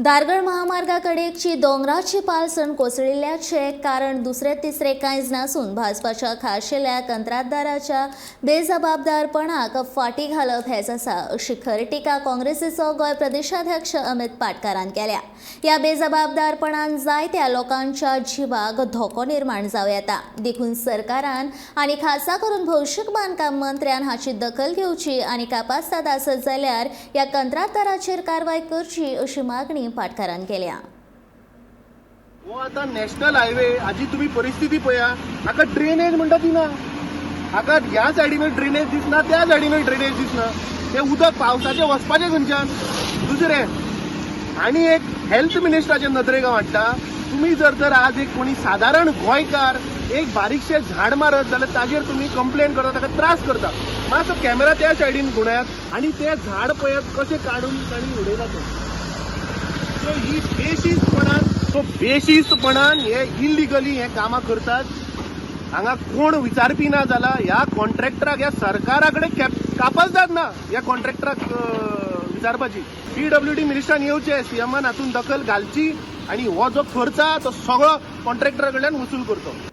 धारगळ महामार्गाकडेची दोंगराची पालसण कोसळिल्ल्याचे कारण दुसरे तिसरे कांयच नासून भाजपाच्या खाशेल्या कंत्राटदाराच्या बेजबाबदारपणाक फाटी घालप हेच आसा, अशी खर टिका काँग्रेसीचो गोंय प्रदेशाध्यक्ष अमित पाटकारान केल्या. ह्या बेजबाबदारपणान जायत्या लोकांच्या जिवाक धोको निर्माण जावं येता. देखून सरकारान आनी खासा करून भौशीक बांदकाम मंत्र्यान हाची दखल घेवची आनी कापास्ताद आसत जाल्यार ह्या कंत्राटदाराचेर कारवाय करची, अशी मागणी पाटकारान केल्या. हो आतां नॅशनल हायवे, हाजी तुमी परिस्थिती पळया. हाका ड्रेनेज म्हणटा ती ना. हाका ह्या सायडीनूय ड्रेनेज दिसना, त्या सायडीनूय ड्रेनेज दिसना. तें उदक पावसाचें वचपाचें खंयच्यान? दुसरें आनी एक हेल्थ मिनिस्टराच्या नदरेक हांव हाडटा. तुमी जर तर आज एक कोणी सादारण गोंयकार एक बारीकशें झाड मारत जाल्यार ताजेर तुमी कंप्लेन करता, ताका त्रास करता. मातसो कॅमेरा त्या सायडीन घुंवडायात आनी तें झाड पळयात, कशें काडून तांणी उडयलां तें. सो ही बेशिस्तपणान, सो बेशिस्तपणान हे इलिगली हे कामां करतात. हांगा कोण विचारपी ना जाला. ह्या कॉन्ट्रॅक्टराक ह्या सरकारा कडेन कापलदाद ना ह्या कॉन्ट्रॅक्टराक विचारपाची. पीडब्ल्यूडी मिनिस्टरान येवचें, सीएमान हातून दखल घालची आनी हो जो खर्च आहा तो सगळो कॉन्ट्रॅक्टरा कडल्यान वसूल करचो.